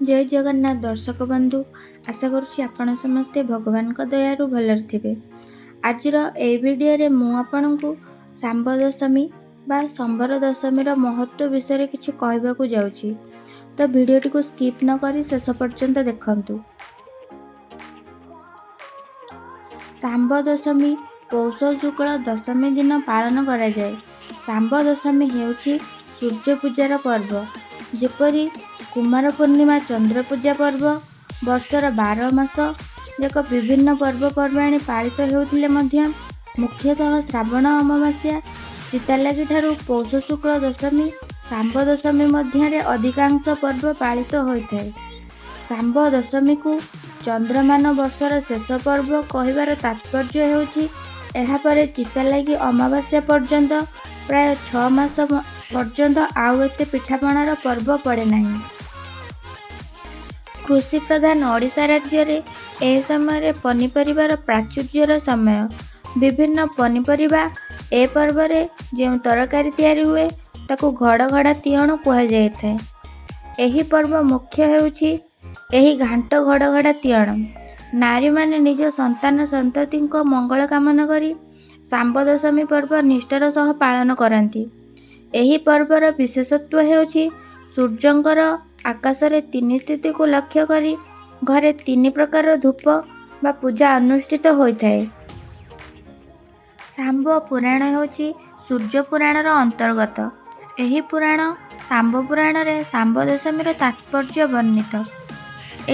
ଜୟ ଜଗନ୍ନାଥ ଦର୍ଶକ ବନ୍ଧୁ, ଆଶା କରୁଛି ଆପଣ ସମସ୍ତେ ଭଗବାନଙ୍କ ଦୟାରୁ ଭଲରେ ଥିବେ। ଆଜିର ଏହି ଭିଡ଼ିଓରେ ମୁଁ ଆପଣଙ୍କୁ ଶାମ୍ବ ଦଶମୀ ବା ସମ୍ବର ଦଶମୀର ମହତ୍ତ୍ୱ ବିଷୟରେ କିଛି କହିବାକୁ ଯାଉଛି, ତ ଭିଡ଼ିଓଟିକୁ ସ୍କିପ୍ ନ କରି ଶେଷ ପର୍ଯ୍ୟନ୍ତ ଦେଖନ୍ତୁ। ଶାମ୍ବ ଦଶମୀ ପୌଷ ଶୁକ୍ଳ ଦଶମୀ ଦିନ ପାଳନ କରାଯାଏ। ଶାମ୍ବ ଦଶମୀ ହେଉଛି ସୂର୍ଯ୍ୟ ପୂଜାର ପର୍ବ। ଯେପରି କୁମାର ପୂର୍ଣ୍ଣିମା ଚନ୍ଦ୍ର ପୂଜା ପର୍ବ, ବର୍ଷର 12 ମାସ ଯାକ ବିଭିନ୍ନ ପର୍ବପର୍ବାଣି ପାଳିତ ହେଉଥିଲେ ମଧ୍ୟ ମୁଖ୍ୟତଃ ଶ୍ରାବଣ ଅମାବାସ୍ୟା ଚିତାଲାଗି ଠାରୁ ପୌଷ ଶୁକ୍ଳ ଦଶମୀ ଶାମ୍ବ ଦଶମୀ ମଧ୍ୟରେ ଅଧିକାଂଶ ପର୍ବ ପାଳିତ ହୋଇଥାଏ। ଶାମ୍ବ ଦଶମୀକୁ ଚନ୍ଦ୍ରମାନ ବର୍ଷର ଶେଷ ପର୍ବ କହିବାର ତାତ୍ପର୍ଯ୍ୟ ହେଉଛି, ଏହାପରେ ଚିତାଲାଗି ଅମାବାସ୍ୟା ପର୍ଯ୍ୟନ୍ତ ପ୍ରାୟ 6 ମାସ ପର୍ଯ୍ୟନ୍ତ ଆଉ ଏତେ ପିଠାପଣାର ପର୍ବ ପଡ଼େ ନାହିଁ। କୃଷି ପ୍ରଧାନ ଓଡ଼ିଶା ରାଜ୍ୟରେ ଏ ସମୟରେ ପନିପରିବାର ପ୍ରାଚୁର୍ଯ୍ୟର ସମୟ। ବିଭିନ୍ନ ପନିପରିବା ଏ ପର୍ବରେ ଯେଉଁ ତରକାରୀ ତିଆରି ହୁଏ, ତାକୁ ଘଡ଼ଘଡ଼ା ତିଅଣ କୁହାଯାଇଥାଏ। ଏହି ପର୍ବ ମୁଖ୍ୟ ହେଉଛି ଏହି ଘାଣ୍ଟ ଘଡ଼ଘଡ଼ା ତିଅଣ। ନାରୀମାନେ ନିଜ ସନ୍ତାନ ସନ୍ତତିଙ୍କ ମଙ୍ଗଳ କାମନା କରି ଶାମ୍ବ ଦଶମୀ ପର୍ବ ନିଷ୍ଠାର ସହ ପାଳନ କରନ୍ତି। ଏହି ପର୍ବର ବିଶେଷତ୍ୱ ହେଉଛି, ସୂର୍ଯ୍ୟଙ୍କର ଆକାଶରେ ତିନି ସ୍ଥିତିକୁ ଲକ୍ଷ୍ୟ କରି ଘରେ ତିନି ପ୍ରକାରର ଧୂପ ବା ପୂଜା ଅନୁଷ୍ଠିତ ହୋଇଥାଏ। ଶାମ୍ବ ପୁରାଣ ହେଉଛି ସୂର୍ଯ୍ୟ ପୁରାଣର ଅନ୍ତର୍ଗତ। ଏହି ପୁରାଣ ଶାମ୍ବ ପୁରାଣରେ ଶାମ୍ବ ଦଶମୀର ତାତ୍ପର୍ଯ୍ୟ ବର୍ଣ୍ଣିତ।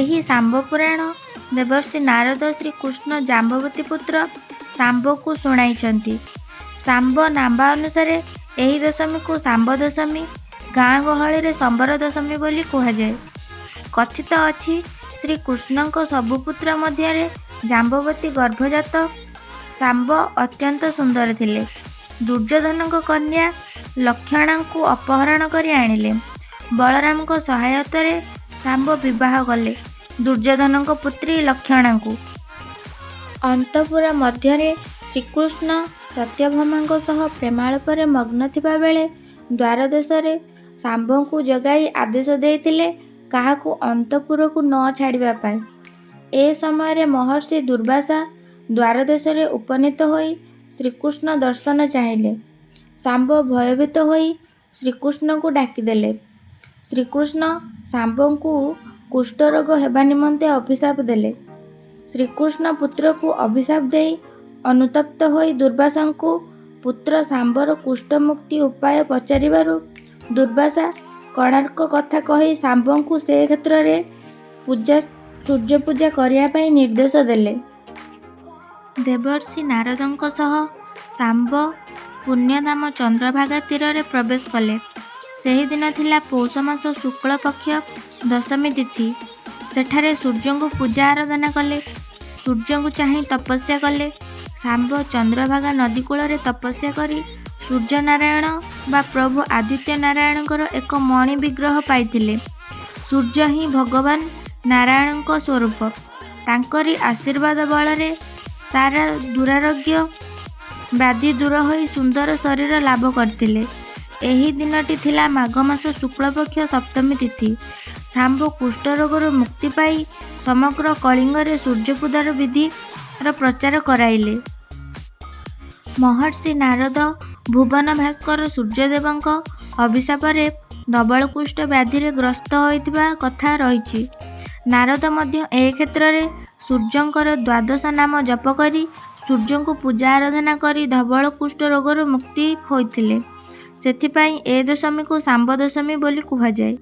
ଏହି ଶାମ୍ବ ପୁରାଣ ଦେବର୍ଷି ନାରଦ ଶ୍ରୀକୃଷ୍ଣ ଜାମ୍ବବତୀ ପୁତ୍ର ଶାମ୍ବକୁ ଶୁଣାଇଛନ୍ତି। ଶାମ୍ବ ନାମାନୁସାରେ ଏହି ଦଶମୀକୁ ଶାମ୍ବ ଦଶମୀ, ଗାଁ ଗହଳିରେ ସମ୍ବର ଦଶମୀ ବୋଲି କୁହାଯାଏ। କଥିତ ଅଛି, ଶ୍ରୀକୃଷ୍ଣଙ୍କ ସବୁ ପୁତ୍ର ମଧ୍ୟରେ ଜାମ୍ବବତୀ ଗର୍ଭଜାତ ଶାମ୍ବ ଅତ୍ୟନ୍ତ ସୁନ୍ଦର ଥିଲେ। ଦୁର୍ଯ୍ୟୋଧନଙ୍କ କନ୍ୟା ଲକ୍ଷଣାଙ୍କୁ ଅପହରଣ କରି ଆଣିଲେ। ବଳରାମଙ୍କ ସହାୟତାରେ ଶାମ୍ବ ବିବାହ କଲେ ଦୁର୍ଯ୍ୟୋଧନଙ୍କ ପୁତ୍ରୀ ଲକ୍ଷଣାଙ୍କୁ। ଅନ୍ତଃପୁର ମଧ୍ୟରେ ଶ୍ରୀକୃଷ୍ଣ ସତ୍ୟଭାମାଙ୍କ ସହ ପ୍ରେମାଳାପରେ ମଗ୍ନ ଥିବା ବେଳେ ଦ୍ୱାରଦେଶରେ ଶାମ୍ବଙ୍କୁ ଜଗାଇ ଆଦେଶ ଦେଇଥିଲେ କାହାକୁ ଅନ୍ତଃପୁରକୁ ନ ଛାଡ଼ିବା ପାଇଁ। ଏ ସମୟରେ ମହର୍ଷି ଦୁର୍ବାସା ଦ୍ୱାରଦେଶରେ ଉପନୀତ ହୋଇ ଶ୍ରୀକୃଷ୍ଣ ଦର୍ଶନ ଚାହିଁଲେ। ଶାମ୍ବ ଭୟଭୀତ ହୋଇ ଶ୍ରୀକୃଷ୍ଣଙ୍କୁ ଡାକିଦେଲେ। ଶ୍ରୀକୃଷ୍ଣ ଶାମ୍ବଙ୍କୁ କୁଷ୍ଠରୋଗ ହେବା ନିମନ୍ତେ ଅଭିଶାପ ଦେଲେ। ଶ୍ରୀକୃଷ୍ଣ ପୁତ୍ରକୁ ଅଭିଶାପ ଦେଇ ଅନୁତପ୍ତ ହୋଇ ଦୁର୍ବାସାଙ୍କୁ ପୁତ୍ର ଶାମ୍ବର କୁଷ୍ଠମୁକ୍ତି ଉପାୟ ପଚାରିବାରୁ ଦୁର୍ବାସା କୋଣାର୍କ କଥା କହି ଶାମ୍ବଙ୍କୁ ସେ କ୍ଷେତ୍ରରେ ପୂଜା ସୂର୍ଯ୍ୟପୂଜା କରିବା ପାଇଁ ନିର୍ଦ୍ଦେଶ ଦେଲେ। ଦେବର୍ଷି ନାରଦଙ୍କ ସହ ଶାମ୍ବ ପୁଣ୍ୟଧାମ ଚନ୍ଦ୍ରଭାଗା ତୀରରେ ପ୍ରବେଶ କଲେ। ସେହିଦିନ ଥିଲା ପୌଷ ମାସ ଶୁକ୍ଳପକ୍ଷ ଦଶମୀ ତିଥି। ସେଠାରେ ସୂର୍ଯ୍ୟଙ୍କୁ ପୂଜା ଆରାଧନା କଲେ। ସୂର୍ଯ୍ୟଙ୍କୁ ଚାହିଁ ତପସ୍ୟା କଲେ। ଶାମ୍ବ ଚନ୍ଦ୍ରଭାଗା ନଦୀ କୂଳରେ ତପସ୍ୟା କରି ସୂର୍ଯ୍ୟନାରାୟଣ ବା ପ୍ରଭୁ ଆଦିତ୍ୟ ନାରାୟଣଙ୍କର ଏକ ମଣି ବିଗ୍ରହ ପାଇଥିଲେ। ସୂର୍ଯ୍ୟ ହିଁ ଭଗବାନ ନାରାୟଣଙ୍କ ସ୍ୱରୂପ। ତାଙ୍କରି ଆଶୀର୍ବାଦ ବଳରେ ସାରା ଦୁରାରୋଗ୍ୟ ବ୍ୟାଧି ଦୂର ହୋଇ ସୁନ୍ଦର ଶରୀର ଲାଭ କରିଥିଲେ। ଏହି ଦିନଟି ଥିଲା ମାଘ ମାସ ଶୁକ୍ଳପକ୍ଷ ସପ୍ତମୀ ତିଥି। ଶାମ୍ବ କୁଷ୍ଠରୋଗରୁ ମୁକ୍ତି ପାଇ ସମଗ୍ର କଳିଙ୍ଗରେ ସୂର୍ଯ୍ୟପୂଜାର ବିଧିର ପ୍ରଚାର କରାଇଲେ। ମହର୍ଷି ନାରଦ ଭୁବନ ଭାସ୍କର ସୂର୍ଯ୍ୟଦେବଙ୍କ ଅଭିଶାପରେ ଧବଳକୁଷ୍ଠ ବ୍ୟାଧିରେ ଗ୍ରସ୍ତ ହୋଇଥିବା କଥା ରହିଛି। ନାରଦ ମଧ୍ୟ ଏ କ୍ଷେତ୍ରରେ ସୂର୍ଯ୍ୟଙ୍କର ଦ୍ୱାଦଶ ନାମ ଜପ କରି ସୂର୍ଯ୍ୟଙ୍କୁ ପୂଜା ଆରାଧନା କରି ଧବଳ କୁଷ୍ଠ ରୋଗରୁ ମୁକ୍ତି ହୋଇଥିଲେ। ସେଥିପାଇଁ ଏ ଦଶମୀକୁ ଶାମ୍ବ ଦଶମୀ ବୋଲି କୁହାଯାଏ।